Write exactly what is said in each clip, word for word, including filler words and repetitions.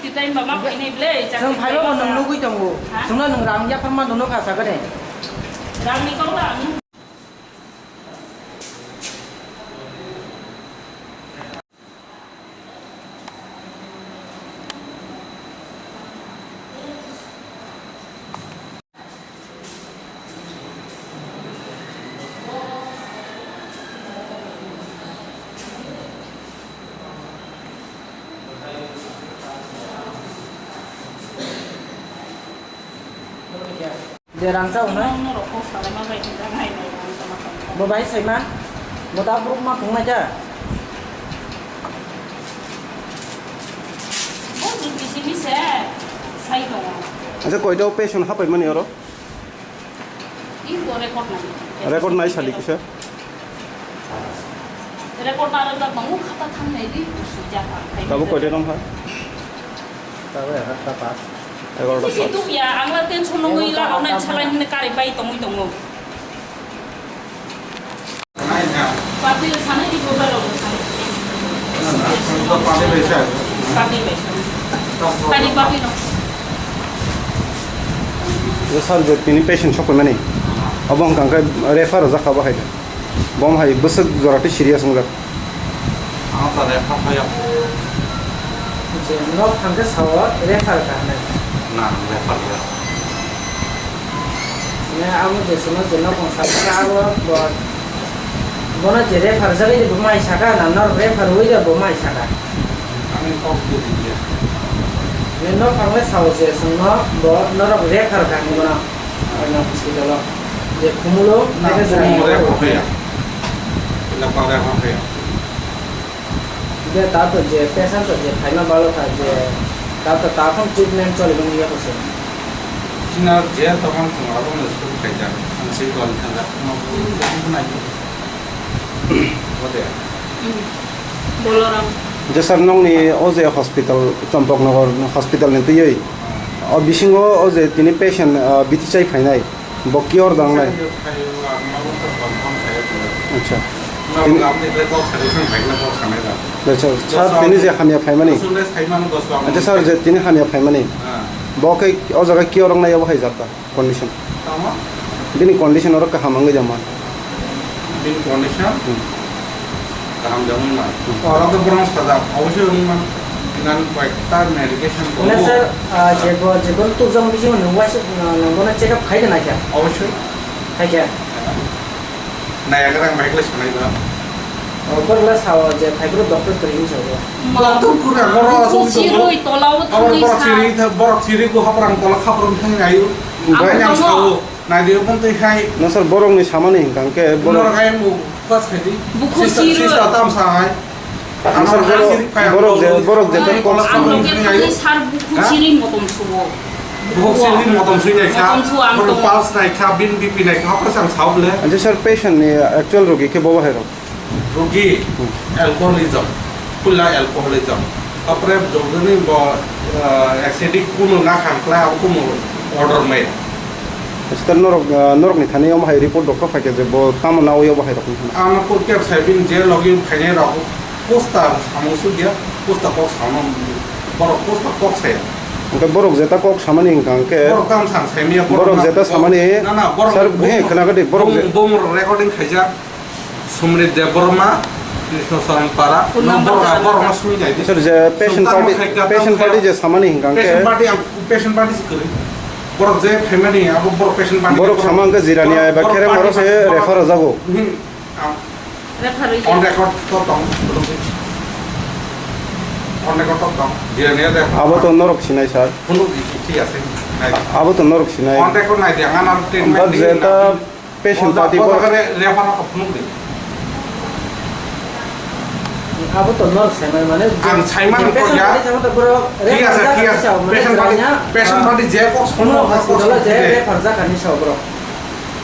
Chwng phaiba bo nwng nugwi tongo. Ha? Chwngno nwng rang yapharma dono kha sakani. Rangni kok la ang. Je rangchak hwnwi. Norok kok salaima bai hwnjak nai nai rangchak ma tong. Bo bai saima. Bo da buruk ma thung nai ja. Bo jil bisini se sai tongo. Acha koito patient hapai mani oro? Iko record nai. Record nai sadi kisa. Record nai record tongo, khata thang nai di, sujak ang khai. Tabo koito tong kha? Tabo egarota pas. Egarota pas. Itu ya, ang la tension nungwi la, onai salai hwnwi kari bai tongwi tongo. Papi sana di boba lo sana. Papi bai sana. Papi bai sana. Papi, papi no. Yo sir, je tini patient sok mani. Abo wngkha khe refer rwjak kha bo hai. Bom hai bwswk jora tei serious wngjak. Ang ta refer khayo. Je nok thangkhe sao refer kha hwnwi. Na, refer ya. Ne abo je sono je nok thang sakha abo bo, bono je refer jagwi bo mai saka na, nor refer wi bo mai saka. Ani kok budi ya. Ne nok thangle sao je sono bo norok refer kha hwnwi bono. Ano hospital o je khumulo, na, tei khumulo je refer kha ya. Ila pa refer kha ya. Je tato je patient to je phaima balo kha je tato takhon treatment choli bani ya kose. Sinar je tokhan chwng abo no suru khaijak, ang se gol khanjak, no bui bui nai. Bote. Boloram. Je sir, nongni o je hospital, Champaknagar hospital ni twiwi, o bisingo o je tini patient, ah, bithi chai phainai. Bo kiyor dang nai. Acha. Tini, acha, sir, tini je hamya phaimani. Acha, sir, je tini hamya phaimani. Bo khe o jaga kiyor rok nai obo hai jata condition. Bini condition oro kaham wngwi jama. Bini condition? Hmm. Kaham de wngma. Hmm. Oro khe borok sajak, obosoi wngma. Inan koyekta medication tongo. Sir, ah, je bo, je bo tubujak bising nwng waisa, nwng bono check up khai de naikha? Obosoi. Khai kha? Naiyagra ang bai khlai sanai ba. Oh, borok le sao je phai borok doctor kwrwi hinwi sao. Doctor kwrwi ang oro aswk bukhuk sirwi tola o thangwi sa. Borok sirwi, borok sirwi ko haprang tola khaprang thangwi ayu. Ang tongo. Naidi obo twi hai. No sir, borokni samani hinkha hwnkhe borok. Norok ayang bo focus khaidi. Bukhuk sirwi. Sista tam sa hai. Ang sir, borok, borok je, borok je, ang kok ang loge thangwi sar bukhuk sirwi motom subo. Bukhuk sirwi motom sui naikha. Motom su ang borok tongo. Pulse naikha, bin B P naikha, hapra sang sao ble. Ante sir, patient ni actual rogi khe bobo hai rok? Rugi alcoholism, full alcoholism. Apre jogdani bo, ah, acidic kunu na khangkla, abo kumu order made. Sir, norok, ah, norokni thani omo hai report rok phaikha je bo tamo nawi obo hai rok ni hwnwi. Ano kok khe sai bini je logi phainai rok poster samung sugya, poster kok samung, borok poster kok saya. Hwnkhe borok jeta kok samani hwnkha hwnkhe borok tam sam saimya, borok jeta samani, na, na, borok sir, he, khwnakhadi, borok je bum, bum recording khaijak. Sumrit Debbarma, Krishna Saran Para, phone number borok, borok ma sui nai di. Sir, je patient party, patient party je samani hwnkha hwnkhe patient party ang, patient party se kwrwi. Borok je phaimani abo borok patient party borok sama hwnkhe Jirania eba Kherem oro se refer rwjago. Hmm, ang refer rwya. On record to tong. On record to tong. Jirania de. Abo to norok sinai, sir. Phunuk di, thik ase. Nai. Abo to norok sinai. On record nai di, ang ano treatment di. Patient party borok. Borok re-, refer rok phunuk di. Abo to nor saimani mane. Ang saimani je patient party sama to borok refer jak kani sao, mane patient party, patient party je kok sono hospital je refer jak kani sao borok.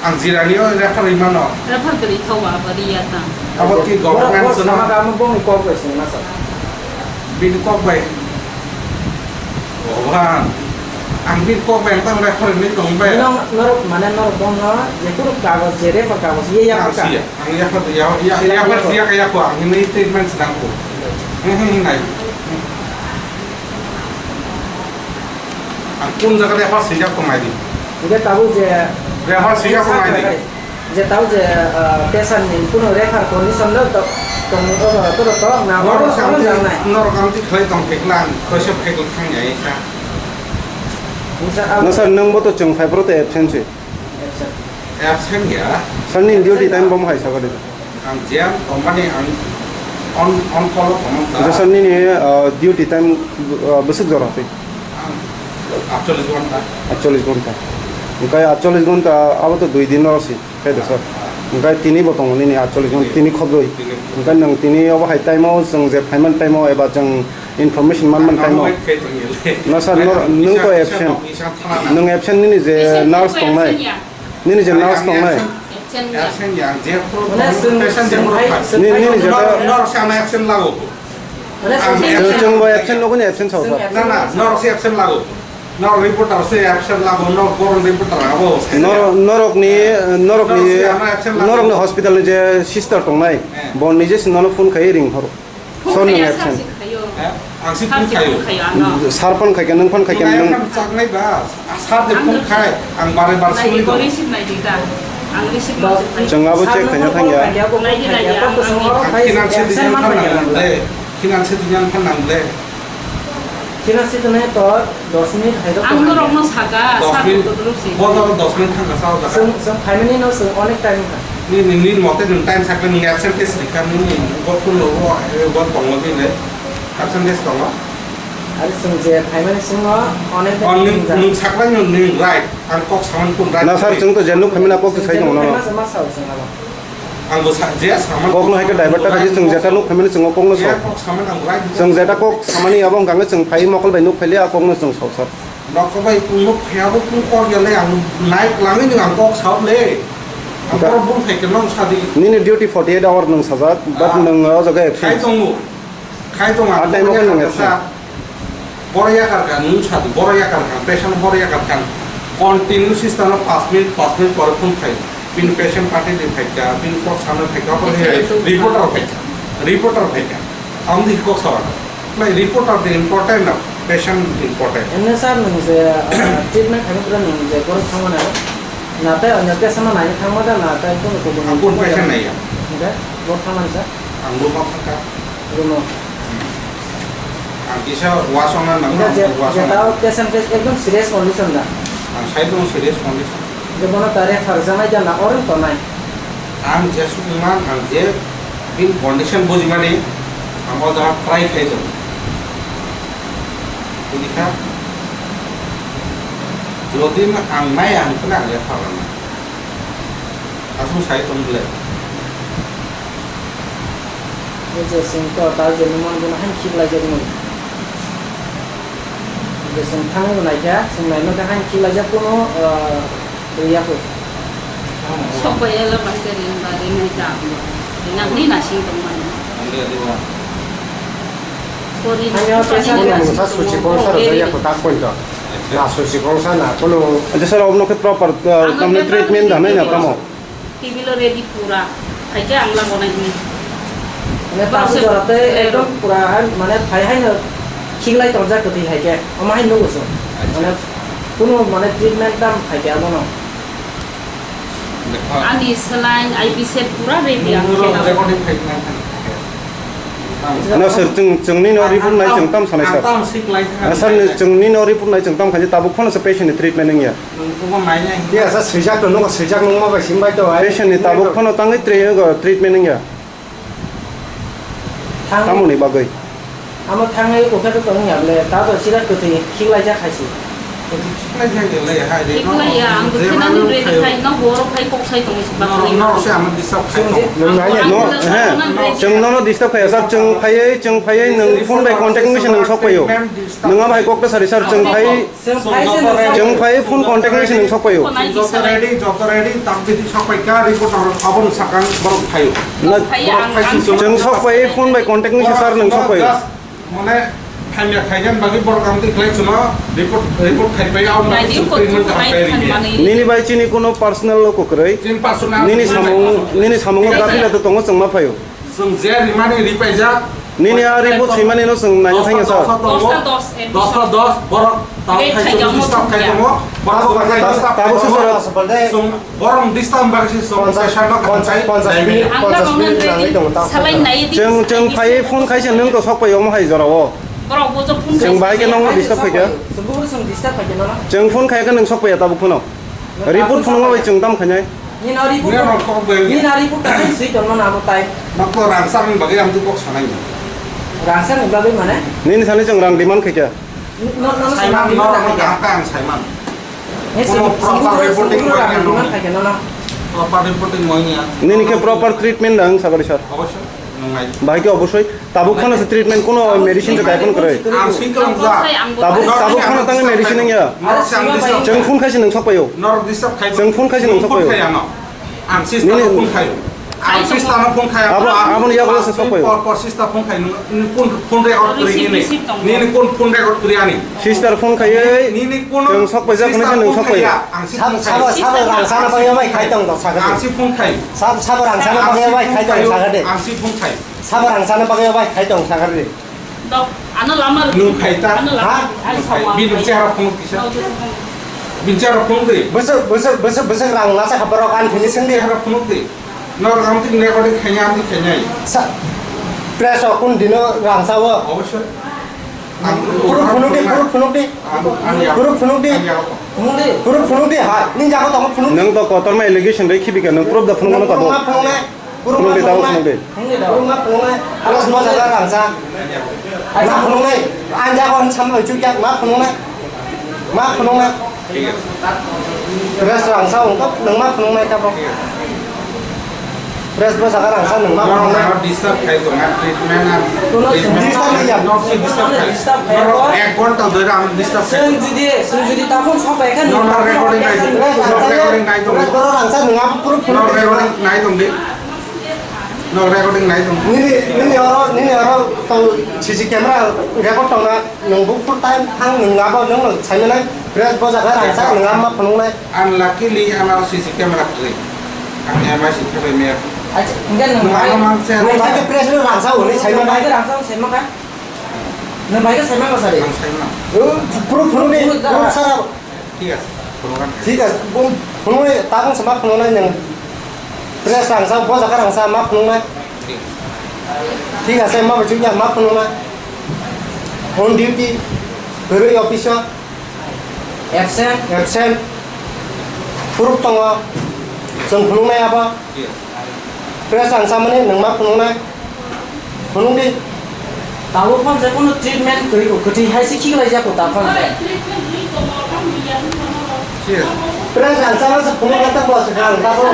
Ang Jirani o refer rimano. Refer gari thau abo riya ta. Abo ki government sono. Sama kamu bong kok bai sing masa. Bini kok bai. Bhagwan, ang bini kok bai tang refer ni tong bai. Nong norok mane norok bono je kunu kagoj je refer kagoj ye ya ka. Ang ya ka ya ya ya ya ka ya ko ang ni treatment sedang ko. Hmm, hmm, nai. Kun jaga refer swijak tong nai di. Hingke tabuk je Refer swijak tong nai di. Je tabuk je, ah, patient ni kunu refer condition no to, tong, to, to, to, to, na, Norok oro, oro samti, jang nai. Norok amti khlai tong khe klang, koisa phaikle thang ya sa. Nung sir, ang No sir, nung bo to chwng phai phuru to absent se. Absent. Absent ya. Sir ni duty time bom hai sa gari. Ang jam company ang on, on call o tongmani ta. Acha sir nini, ah, duty time, ah, bwswk jora twi? Ang aatchollish ghonta. Aatchollish ghonta. Hingke aatchollish ghonta abo to dui din no si, khe de sir. Hingke tini bo tongo nini aatchollish ghonta, tini khobdoi. Tini. Hingke nwng tini obo hai time o chwng je phaimani time o eba chwng information manmani time o. Ang wait khe tong ya le. No sir, nor-, nwng to Isa, isa absent. Isa thana na. Nwng absent nini je Isa nurse tong tongnai. Absent ya. Nini je nurse tongnai. Absent ya. Absent ya, je pro-, Mane, patient je pro-, Ni-, nini je nor-, nor se ano absent lago. Mane, Ang absent. Chwng, chwng bo absent nogo ni absent sao sir. Na, na, nor se absent lago. Nor reporter se absent lago, nor boron reporter abo. Norok, norok ni, norok ni, Nor se ano absent lago. Norok ni hospital ni je sister tongnai, Eh. bo nije se nono phone khai ring horo. Sir nwng absent. Eh, ang si phone khayo. Sir phone khaikha, nwng phone khaikha, nwng. Nwng phone chaknai ba, sir de phone khai, ang bare bar simi do. Receive nai di da. Ang receive nai di. Chwng abo check khaina thangya. Nai di, nai di, ang, ang. Ang finance di yang phan nang le. Finance di yang phan nang le. Finance di nai to. Dos minute hai rok Ang norok no saka, Dos sir, minute. Bodol dos minute thangka sa o jaga. Chwng, chwng phaimani no chwng onek time kha. Ni, ni, ni mote nwng time sakle nwng absent case rikha nini bo phone lo bo, eh, bo tongo bini absent case tongo. Ari chwng je phaimani chwng no onek time Oh, nwng, kha. Nwng sakle nwng, nwng right. Ang kok saman kun right. Na sir, chwng to je nuk phaimani kok to sai tongo no. Phaimani ma sa o chwng abo. Ang bo sa-, je saman Kokno hai khe divert ta khaji, chwng jeta nuk phaimani chwng o kokno sao. Kok saman ang right. Chwng jeta kok samani abo hwnkha khe chwng phai mokol bai nuk phaili a kokno chwng sao sir. Nokol bai kung nuk phai abo kung kok ya le ang nai kwlangwi nwng ang kok sao le. Ang Ga- borok bung phai khe nong sadi. Nini duty forty eight hour nwng sajak, but Ah. nwng o jaga Khai absent. Tongo. Khai tong A ang time o borok khe nwng yakar absent. Kha, borok yakar kha, nwng sa di, borok yakar kha, patient borok yakar kha. Continue system o paanch minute, paanch minute pore phone khai. Bini patient party de phai kha, bini kok sana phai kha, obo Patient hai to reporter phai kha, reporter phai kha. Ang di kok sa. Mai reporter de important na, patient important. Emne sir nwng je, ah, treatment khaina pura nwng je borok thangmani, na tai onyo patient no naina thangma da, na tai kunu kubun Ang kun patient nai ya. Hingke borok thangmani sir? Ang bo ma thangka. Rumo. Ang kisa wasong na nang Hingke je, wasong. Jeta o patient case ekdom serious condition da. Ang sai dong serious condition. Hingke bono ta refer janai da na oro tongnai. Ang je sukuma ang je bin condition bujimani ang o jaga try khai dong. Buji kha. Jodi ma ang nai ang kena ang refer na. Aswng sai tong ble. Bo je chwng to ta je numan bono haino khiklaijak nung. Je chwng thangwi bo naikha, chwng naima khe haino khiklaijak kuno, ah, rwya kho. Sok bai ela bai khe ring ba ring hai ta. Ring ang ni nasing tong mani. Ang de de wa. Pori Ang yo pesa ni ni nasing mungsa tong suchi mo. Bongsa Pori rwya kho tak pointo. Na suchi bongsa na kuno. Acha sir, obno khe proper, uh, Ang tamni khe treatment proper da nai na treatment. Tamo? Table o ready pura. Hai khe ang labo nai hini. Mane Bangsa pasu jora tei eh, ekdom pura hai mane phai hai no khiklai tongjak kwtwi hai khe. Omo hai nugo chwng. Acha. Mane kunu mane treatment tam hai khe abono. Dekha. Ani saline, I V set pura ready ang Nungno khe na. Recording khai nang kha. No, sir, chwng, chwngni no report nai chwng tam sanai, sir. Ang tam sik lai kha. Ah, sir, chwngni no report nai chwng tam khaji tabuk phano se patient ni treatment wngya. Nwng kubo nai nai. Tiya sa swijak to, nugo swijak nungma bai sim bai to, ai. Patient ni tabuk phano tangwi tre-, treatment wngya. Thang- Tamoni bagwi. Amo thangwi ukhe to tong ya ble, ta to sira kwtwi khiklaijak hai se. Kwtwi khiklaijak ya le, hai de, no. Khiklaiya, ang bo khenani ready khai, no borok khai kok sai tong se bakri. No, no, se amo disturb khai tong. Nung nai ya, no, he. Chwng nono disturb khaya, sir, chwng phaiwi, chwng phaiwi, nwng phone bai contact wngwi se nwng sok phaio. Nwng abo hai kok ta sari, sir, chwng phai. Chwng phai phone contact ni se nwng sok phaio. Joto ready, joto ready, tak bidi sok pai kha, reporter aboni sakang borok phaio. Na, phai ang, ang chwng sok phai phone bai contact ni se sir nwng sok phaio. Mane, phaimya khaigan bagwi borok ang tikhlai chuno report, report khai pai, ang bagwi chwng treatment khai pai ri. Nini bai chini kuno personal lo kwkrwi. Chini personal. Nini samung, nini samung o gapila to tongo chwng ma phaio. Chwng je rimani ripaijak, Nini a report swimani no chwng naina thangya sir. Dosta dos, dosta dos, borok tabuk khaijak disturb khai tongo. Borok tabuk disturb khai tongo. Borok disturb bagwi se chwng pressure no khamchai. Ponchas minute, ponchas minute nangwi tongo ta. Chwng, chwng phaiwi phone khaisa nwng to sok pai omo hai jorao. Chwng bahai khe nokno disturb khaikha. Chwng phone khaikhe nwng sok paiya tabuk phano. Report phunukma bai chwng tam khainai. Nini report, nini report ta swi tongma na abo tai. Nokno rangchakni bagwi ang kok sanai. Rangchakni bagwi mane? Nini sani chwng rang demand khaikha. No, no, no, Saiman, no, no, no, kaham kaham Saiman. He, kono proper reporting kono rang demand khaikha, no, no. Proper reporting moini ya. Nini khe proper treatment nang sagori sir. Obossoi, nungai. Bahai khe obossoi. Tabuk phano se treatment, kono medicine je kaipon kwrwi. Ang swi kwlwng jak. Tabuk, tabuk phano tangwi medicine wngya. Norok se ang disturb. Chwng phone khaisi nwng sok paio. Norok disturb khai. Chwng phone khaisi nwng sok paio. Phone khai ano. Ang sister no phone khai. Ang sister no phone khai. Abo, abo ni yago se sok paio. Por, por sister phone khai nung, phone, phone record kwrwi nini. Nini phone, phone record kwrwi ani. Sister phone khaiwi. Nini phone. Chwng sok paijak hwnwi se nwng sok paio. Ang si phone khai. Sabo, sabo rang sana paio bai khai tong dok sakha. Ang si phone khai. Sabo, sabo rang sana paio bai khai tong sakha de. Ang si phone khai. Sabo rang sana bagwi bai khai tong sakha ri. Dok, ano lama ri. Nung khai ta? Ano lama. Ha? Ano lama. Bini chehara phunuk kisa. Bini chehara phunuk di. Bwswk, bwswk, bwswk, bwswk rang lasa kha borok ani thini sing di. Chehara phunuk di. Nor ang tin recording khainai, ang tin khainai. Sa, press o kun dino rang sa o. Obossoi. Proof phunuk di, proof phunuk di. Proof phunuk di. Phunuk di. Proof phunuk di, ha. Ni jago tongo phunuk di. Nang to kotorma allegation bai khibi ka, nang proof da phunuk no tabo. Phunuk di, tabo phunuk di. Phunuknai, phunuknai. Press bo jaga rangsa. Ma phunuknai. Ang jaga on sambai chukya, ma phunuknai. Ma phunuknai. Press rangsa ungkop, nang ma phunuknai tabo. Press bo jaga rangsa, nang ma phunuknai. Disturb khai tongo, treatment ang. Disturb ya. Disturb khai. Ek ghonta dhori ang disturb khai. Sung jodi, sung jodi tapon sopai kha. Normal recording nai. Press rangsa, press bo rangsa, nang ma phunuk phunuk. Normal recording nai tong di. No recording nai tong. Nini, nini oro, nini oro tong C C camera record tong na, nung bu full time thang nung abo nung nung sai manai, press bo jaga rangsa nung amma phunung nai. Unluckily, ano C C camera kwrwi. Ang M I C khe bai map. Acha, enggak nung bai. Nung bai ke press no rangsa hwnwi sai manai. Nung bai ke rangsa hwnwi sai manai. Nung bai ke sai manai sari. Ang sai manai. Proof, proof ni, proof sara. Thik ase, phunukgwno. Thik ase, phunuknai, tabuk se ma phunuknai nwng. Press rangsa, bo jaga rangsa ma phunuknai. Thik ase, ma bachukya ma phunuknai. On duty, kwrwi office o. Absent. Absent. Proof tongo. Chwng phunuknai abo. Press ang samani nangma phunuknai. Phunuk di. Tabuk phone se kono treatment kwrwi ko, kwthwi hai se khiklai jako ta phone se. Press ang sama se phunuk kata bo se kang ta bo.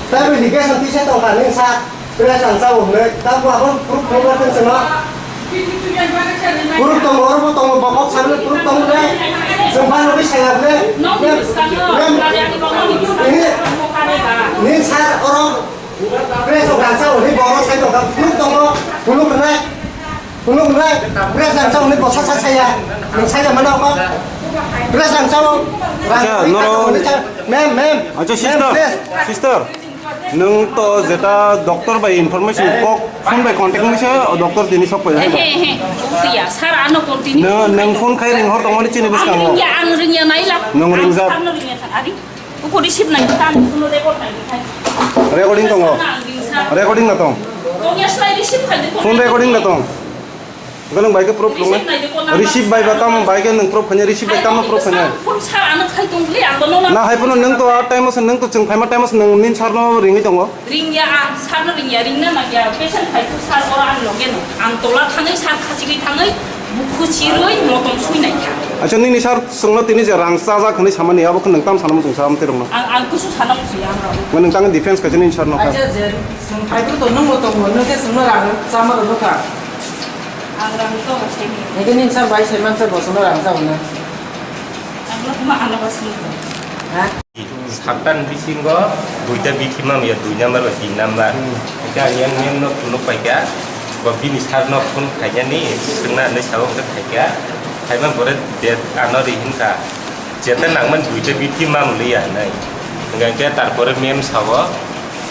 Ta bo liga santi se tong kani sa. Press ang sa hwnwi, ta bo abo proof phunuk kata se ma. Proof tongo, oro bo tongo, bo kok sanwi proof tongo de. Chwng phano khe saya de. Ini, ini sir oro press o rangsa hwnwi bo oro sai tongkha. Proof tongo, phunuk rwnai. Phunuk rwnai. Press rangsa hwnwi bo sa sa saya. Nwng saya mana kok? Press rangsa o. Acha, norok. Ma'am, ma'am. Acha, sister. Sister. Nwng to jeta doctor bai information kok phone bai contact wngwi se o doctor tini sok pai. He, he, he. Tiya, sir, ano continue. Nwng, nwng phone khai ring hor tongmani chini bwskango. Ang ringya, ang ringya naila. Nwng ringjak. Ang sir no ringya thang, ari. Uko receive nai, ta ang kuno record nai, khai. Recording tongo. Ang ring, sir. Recording na tong. Tongya, sir, receive khai de. Phone recording na tong. Ganang bai ke proof phunuknai. Receive bai ba tamo bai ke nwng proof khainai, receive bai tamo proof khainai. Phone sir ano khai tong le ang bono na. Na hai phano nwng to a time o se nwng to chwng phaima time o se nwng nin sir no ringwi tongo. Ringya ang sir no ringya, ringna nangya, patient khai to sir oro ang loge no. Ang tola thangwi sir khachigwi thangwi bukhu chirwi motom sui nai kha. Acha nini sir chwngno tini je rang chajak hwnwi samani abo khe nwng tam sanamo chwng sam te rwngno. Ang, ang kusu sanamo si ang rok. Nwng tang defense khacha nini sir no kha. Acha je chwng phai to nwng bo tongo, nwng khe chwngno rang chama rwno kha. Ang rang to bo semi. Nini sir bai saiman sir bo chwngno rang chama na. Ang rok ma ano ba sini. Ha? Saptan bisingo duita bithi mamya, dui number ba tin number. Hmm. Hingke ang yang mem no phunuk paikha, bo bini sir no phone khainani, swngna hinwi sao hwnkhe khaikha. Khaima bore date ano ri hinkha. Jeta nangman duita bithi mam liya hinwi. Hingke tarpore mem sao,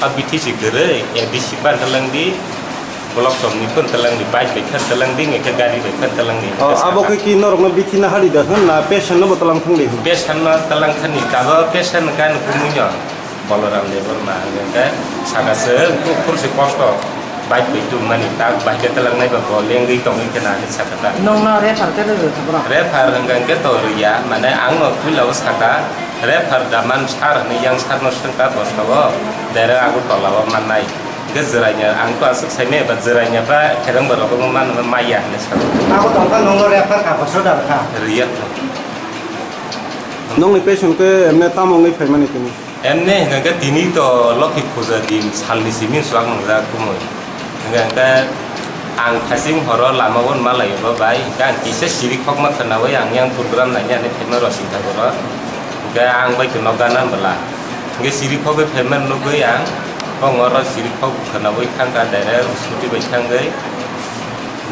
A bithi si kwrwi, A D C phan talang di, block somni phan talang di, bike bai phan talang di, nge khe gari bai phan talang di. Oh, abo khe ki norokno bithi na hari da hwn na patient no bo talang thang di hwn? Patient no talang thani, tabok patient kan kumui no. Balaram Debbarma hwnka khe saka se khursi kosto bike bai tubumani tak bike talang nai ba bo lengwi tongwi khe nani saka ta. Nongno refer khe rwrwkha borok? Refer hwnka khe to rwya, mane ang no puila o saka refer da man sar hwnwi yang sar no swngkha bosta o direct Agartala o mannai. Hwnkhe jwraini ang to aswk saimaya ba jwraini ba khereng borok o man maya hwnwi saka. Abo tongkha nongno refer kha bosta da kha. Rwya. Nongni patient khe emne tamo wngwi phaimani tini? Emne hwnka khe tini to Lokhi puja din salni simi swk nwngjak kumui. Hwnka khe ang thasing horo lama o malaio bo bai, hwnka ang kisa siri khokma khwnaui ang yang program nainani phaima rw singtha borok. Hwnka ang bai to nok gana bwla. Hwnka siri khogwi phaima nugwi ang bongor siri khok khwnaui thangkha direct scooty bai thangwi.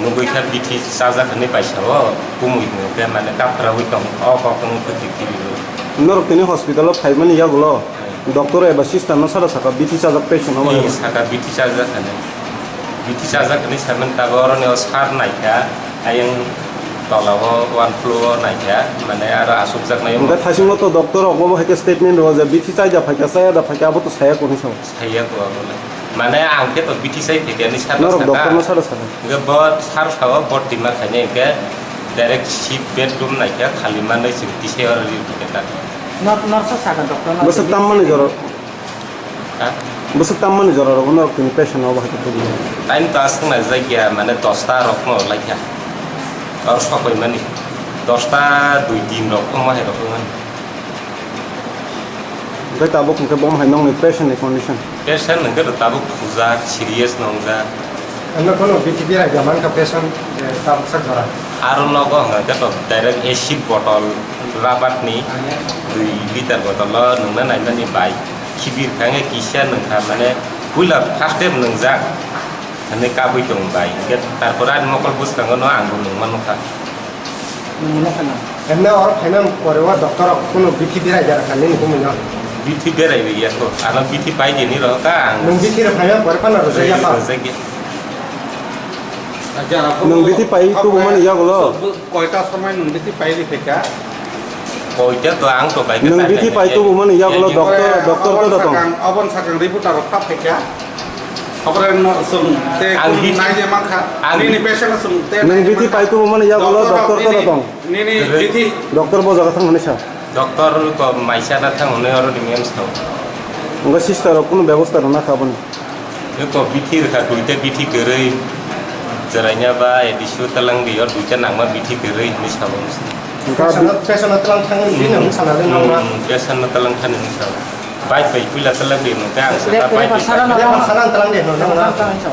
Nugwi kha bithi chajak hwnwi paisa o kumui hwnwi khe mane kaphraui tong o kok wngwi khe kiphilwi. Norok tini hospital o phaimani yagulo doctor eba sister no sara saka bithi chajak patient no Ni mane. Saka bithi chajak hwnwi. Bithi chajak hwnwi saimani tabok oroni o sar naikha ayang tola o one floor o naikha mane aro asukjak nai. Hwnkhe thaisingo to doctor rok bo hai khe statement rwo je bithi chaida phaikha chaya da phaikha abo to saya kunu sao. Saya ko abo le. Mane ang khe to bithi sai phaikha ni sar Norok saka. Doctor no sara saka. Hingke bo sar sao bo tima khainai hingke direct seat bedroom naikha khali manwi chwng tisai oro ri hingke ta. Nor-, norsa saka doctor no. Bwswk tammani jora. Ha? Bwswk tammani jora rogo norok tini patient no bahai khe tubunai. Time to aswk nai jakya mane dosta rok no laikha. Oro sokoi mani. Dosta dui din rok wngma hai rok wngmani. Hingke tabuk hingke bo hai nongni patient ni condition. Patient hingke to tabuk thujak, serious no wngjak. Ano kono bithi birai da mankha patient, eh, tabuk sak jora. Aro nogo hingke to direct acid bottle, rabat ni dui liter bottle o nungna naimani bai. Khibir kha hingke kisa nungkha mane puila first time nungjak. Hingke kabui tong bai. Hingke tarpore ani mokol bwskango no ang bo nungma nukha. Nwng no khana. Emne oro phaina pore o doctor rok kuno bithi berai jara kha nini bumui no? Bithi berai bai ya kho. Ano bithi pai dini ro ka ang. Nwng bithi rok phaina pore phano rwjak ya kho. Rwjak ya. Nwng bithi pai tubumani yagulo? Koita somoi nwng bithi pai ri phaikha? Koita to ang to bai kha. Nwng bithi pai tubumani yagulo doctor, doctor to da tong? Abon sakang, abon sakang reporter rok ta phaikha. Operation no chwng te ang kunu bit-, nai je mankha. Ang nini bit-, patient no chwng te nai je mankha. Nwng bithi pai tubumani yagulo doctor no tong? Nini, nini bithi. Doctor bo jaga thang hwnwi sa. Doctor ko maisa na thang hwnwi oro ni M S thang. Ngo sister rok kunu bebosta rwna kha boni. Eko bithi rwkha duita bithi kwrwi. Jwraina ba A D C o talang di o duita nangma bithi kwrwi hwnwi sabo. Patient no, patient no talang thang hwnwi nang sana le nang ma. Hmm, patient no talang thani hwnwi sabo. Bike bai puila talang di no, khe ang saka bike bai. Bebak sana talang di no, no, no.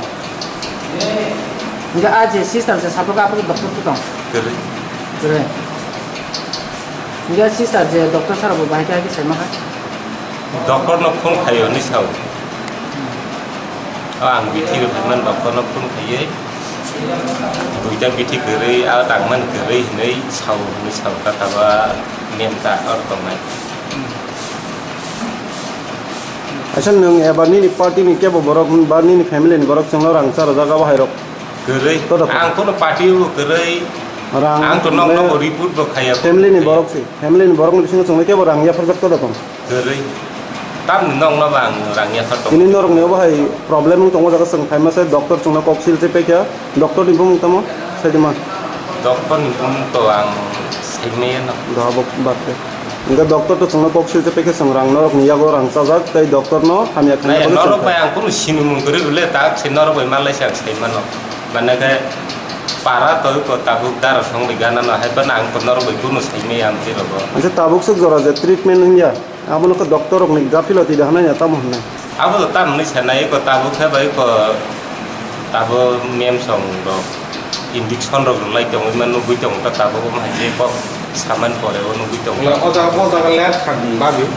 Hingke a je sister je satok aphuru doctor tu tong? Kwrwi. Kwrwi. Hingke sister je doctor sara bo bahai khe hai khe saima kha? Doctor no phone khaio ni sao. O ang bithi rw phaimani doctor no phone khaiwi. Duita bithi kwrwi, a tangmani kwrwi hinwi sao, hinwi sao kha taba nem ta or tongnai. Acha nwng eba nini party ni kebo borok ba nini family ni borok chwngno rang cha rwjak abo hai rok? Kwrwi. Todo. Ang kono party o kwrwi. Rang ang to nok le nogo report bo khaiya. Family ni borok si. Family ni borok ni bisingo chwngno kebo rang yapharjak todo tong? Kwrwi. Tamni nok nogo ang rang yaphar tong. Ini norok ni obo hai problem wng tongo jaga chwng phaima se doctor chwngno kok sil se pekya. Doctor ni bumung tamo? Saidi man. Doctor ni bumung to ang saimaya no. Do abo bak de. Hingke doctor to chwngno kok sil je pekhe chwng rang norok ni yago rang chajak tei doctor no hamya khaina bagwi norok chwng bai ang kunu sinimung kwrwi rwle tak se norok bai malai se ang sai mano. Mane khe para to ko tabuk dara song bai gana no hai ban ang to norok bai kunu sai maya ang tei rogo. Ang se tabuk swk jora je treatment wngya. Abono khe doctor rokni gaphiloti da hwnwi ya tamo hwnwi? Abo to tamo hwnwi sanai, eko tabuk khe bai eko tabo mem song rok injection rok rwlai tongwi ma nugwi tongo ta tabuk omo hai je kok saman pore o nugwi tongo. Wala o jaga, o jaga ler kha ni bagwi.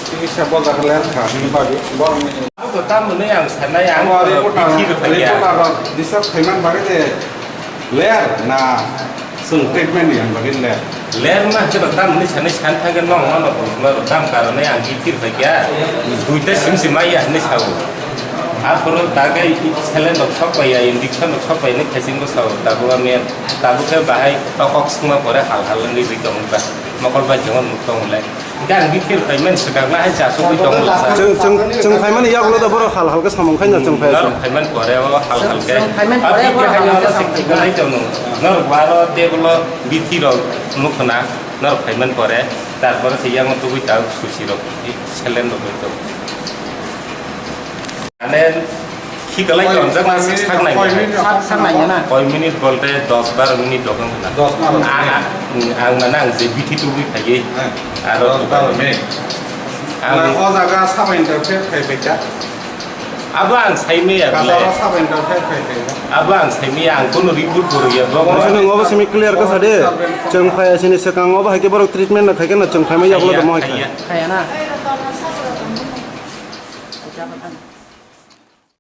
Chikitsa bo jaga ler kha ni bagwi. Borokni abo to tamo hwnwi ang sanai, ang abo to reporter, bithi rwkha ya. Reporter rok disturb khaiman bagwi je ler na. Chwng treatment ni ang bagwi le. Ler ma khe rok tam hinwi sanai san thangkhe nong no nokol sima rok tam karonai ang git kir pai kya. Duita sim sim maya hinwi sao. Aphuru tagai saline rok sok pai ya, injection rok sok pai hinwi khaising bo sao. Tabuk a men, tabuk khe bahai tokok sima pore hal hal wngwi ri tong ba. Mokol bai jongor nuk tong le. Gang bitir payment swkang na hai cha sugwi tong la. Chwng, chwng, chwng phaimani yagulo da borok hal hal khe samung khaina chwng phai. Norok payment pore o hal hal khe. Chwng payment pore o hal hal khe samung khaina. Norok baro table o bithi rok nukhna norok payment pore. Tarpore se yang tugwi ta susi rok saline rok to. Ane khikalai tonjak na sak nai. Sak, sak nai na. Koi minute bolte dos baro minute dokang na. Dos baro minute. Ang, ang, ang mana ang je bithi tugwi phaiwi. Aro dos baro minute. Ang o jaga sabain da phai phai kha. Abo ang saimaya. Kasaro sabain da phai phai kha. Abo ang saimaya, ang kono report bo rwya. Bo sini ngobo simi clear kha sade. Chwng phai sini swkang obo hai khe borok treatment na khai khe na chwng phaimaya yagulo da mo hai kha. Khaya na.